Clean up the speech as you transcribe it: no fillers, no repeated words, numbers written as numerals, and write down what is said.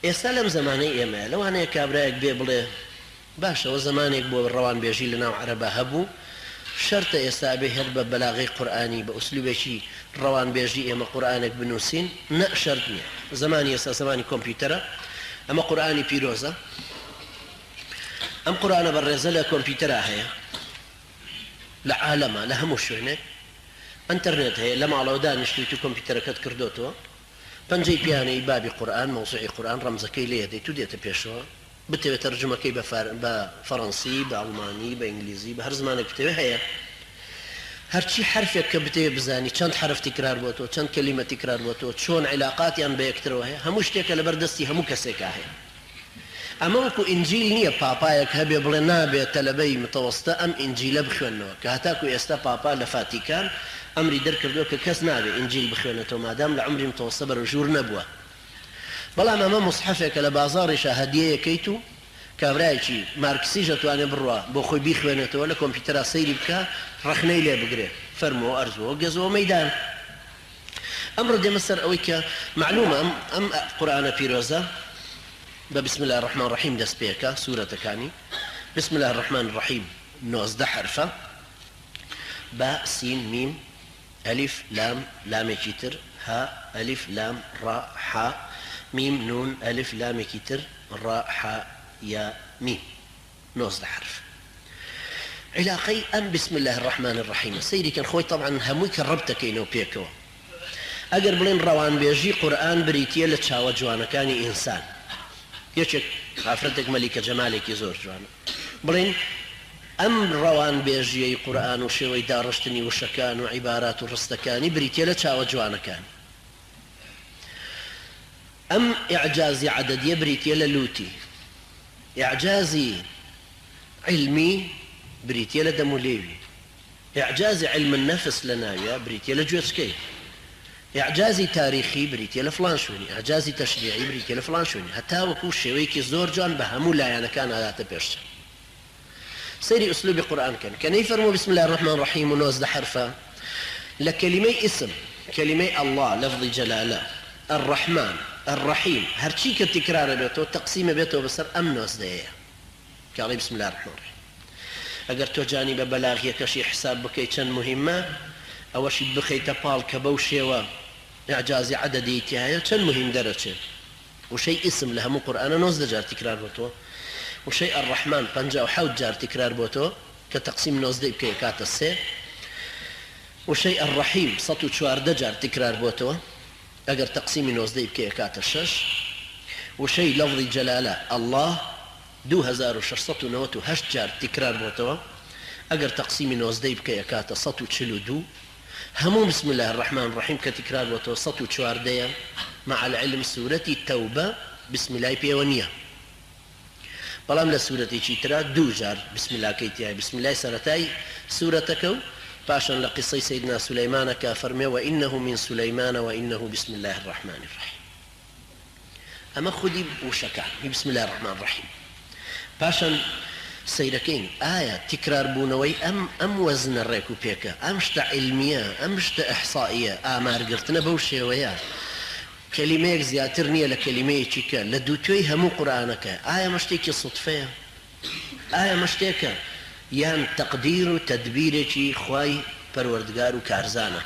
ئێستا لەم زەمانەی ئێمەیا لەوانەیە کابرایەک بێ بڵێ باشە وە زەمانێک بووە ڕەوانبێژی لە ناو عەرەبا هەبوو شەرتە ئێستا ئەبێ هەر بە بەلاغەی قورئانی بە ئوسلوبێکی ڕەوانبێژی ئێمە قورئانێک بنووسین نە شەرت نییە زەمانی ئێستا زەمانی کۆمپیوتەرە ئەمە قورئانی پیرۆزە ئەم قورئانە بەڕێزە لە کۆمپیوتەرا هەیە لە عالەما لە هەموو شوێنێک ئەنتەرنێت هەیە لە ماڵەوە دانیشتویت و کۆمپیوتەرەکەت کردۆتەوە پەنجەی پیانەی بابی قورئان مەوزوعی قورئان ڕەمزەکەی لێ دەیت و دێتە پێشەوە بتەوێت تەرجومەکەی بە فار بە فەڕەنسی بە ئەڵمانی بە ئینگلیزی بە هەر زمانێک بتەوێت هەیە هەرچی حەرفێک کە بتەوێت بزانی چەند حەرف تیکرار بۆتەوە چەند کەلیمە تیکرار بۆتەوە چۆن عیلاقاتیان بە یەکترەوە هەیە هەموو شتێکە لەبەر دەستی هەموو کەسێکا هەیە ئەمە وەکو ئینجیل نییە پاپایەک هەبێ بڵێ نابێ تەلەبەی متەوەستە ئەم ئینجیلە بخوێننەوە کە هەتاکو ئێستا پاپا لە فاتیکان ئەمری دەرکردووە کە کەس نابێ ئینجیل بخوێنێتەوە مادام لە عومری متەوەستە بەرەو ژوور نەبووە بەڵام ئەمە موسحەفێکە لە بازاڕیشا هەدیەیەکەیت و کابرایەکی مارکسیش ئەتوانێ بڕوا بۆ خۆی بیخوێنێتەوە لە کۆمپیوتەرا سەیری بکا ڕەخنەی لێ بگرێ فەرموو ئەرزوو گەزۆ مەیدان. ئەمڕۆ دێمە سەر ئەوەی کە مەعلومە ئەم ئەم قورئانە پیرۆزە بە بسم اللە الرحمن الرحیم دەست پێکا سورەتەکانی بسم اللە الرحمن الرحیم 19 حەرفە با سین میم ئەلیف لام لامێکی تر ها ئەلیف لام ڕا حا میم نون ئەلیف لامێکی تر ڕا حا یا میم. 19 حەرف عیلاقەی ئەم بسم اللە الرحمن الرحیم سەیری کەن خۆی تەبعەن هەمووی کە ڕەبت دەکەینەوە پێکەوە ئەگەر بڵێن ڕەوانبێژی قورئان بریتیە لە چاوە جوانەکانی ئینسان یەکێک ئافرەتێک مەلیکە جەمالێکی زۆر جوانە بڵێن ئەم ڕەوانبێژیەی قورئان و شێوەی داڕشتنی وشەکان و عیبارات و ڕستەکانی بریتیە لە چاوە جوانەکانی ئەم ئیعجازی عەدەدیە بریتیە لە لوتی ئیعجازی عیلمی بریتیە لە دەم و لێوی، ئیعجازی عیلم النفس لە ناویا بریتیە لە گوێچکەی، ئیعجازی تاریخی بریتیە لە فڵان شوێنی، ئیعجازی تەشریعی بریتیە لە فڵان شوێنی، هەتاوەکو شێوەیەکی زۆر جوان بە هەموو لایەنەکان ئەداتە پێش چاو. سەیری ئوسلوبی قورئان کەن کە نەیفەرموو بسم اللە الرحمن الرحیم و 19 حەرفە لە کەلیمەی ئیسم، کەلیمەی اللە، لەفزی جەلالە، الرحمن، الرحیم، هەرچی کە تیکرار ئەبێتەوە تەقسیم ئەبێتەوە بەسەر ئەم نۆزدەیەیە کە ئەڵێی بسم اللە الرحمن الرحیم. ئەگەر تۆ جانیبە بەلاغیەکەشی حساب بکەی چەند موهیمە، ئەوەشی بخەیتە پاڵ کە بەو شێوە ئیعجازی عەدەدیی تیایە چەند موهیم دەرەچێ. وشەی ئیسم لە هەموو قورئانا 19 جار تیکرار بۆتەوە، وشەی الرحمن 57 جار تیکرار بۆتەوە کە تەقسیم نۆزدەی بکەی ئەکاتە سێ، وشەی الرحیم 114 جار تیکرار بۆتەوە ئەگەر تەقسیمی نۆزدەی بکەی ئەکاتە شەش، وشەی لەفزی جەلالە اللە 2698 جار تیکرار بۆتەوە ئەگەر تەقسیمی نۆزدەی بکەی ئەکاتە 142، هەموو بسم اللە الرحمن الرحیم کە تکرار بۆتەوە 114 یە مع العلم سورەتی تەوبە بسم اللەی پێوە نیە بەڵام لە سورەتێکی ترا دوو جار بسم اللەکەی تیایە بسم اللەی سەرەتای سورەتەکە و پاشان لە قیسەی سەیدنا سولەیمانە کە ئەفەرموێ وانه من سلیمان وانه بسم اللە الرحمن الرحیم ئەمە خودی وشەکان هی بسم اللە الرحمن الرحیم پاشان سەیرەکەین ئایا تیکرار بوونەوەی ئەم ئەم وەزنە ڕێک و پێکە ئەم شتە عیلمیە ئەم شتە ئیحسائیە ئامار گرتنە بەو شێوەیە کەلیمەیەک زیاتر نییە لە کەلیمەیەکی کە لە دووتوێی هەموو قورئانەکە ئایا ئەمە شتێکی سوتفەیە ئایا ئەمە شتێکە یان تەقدیر و تەدبیرێکی خوای پەروەردگار و کارزانە؟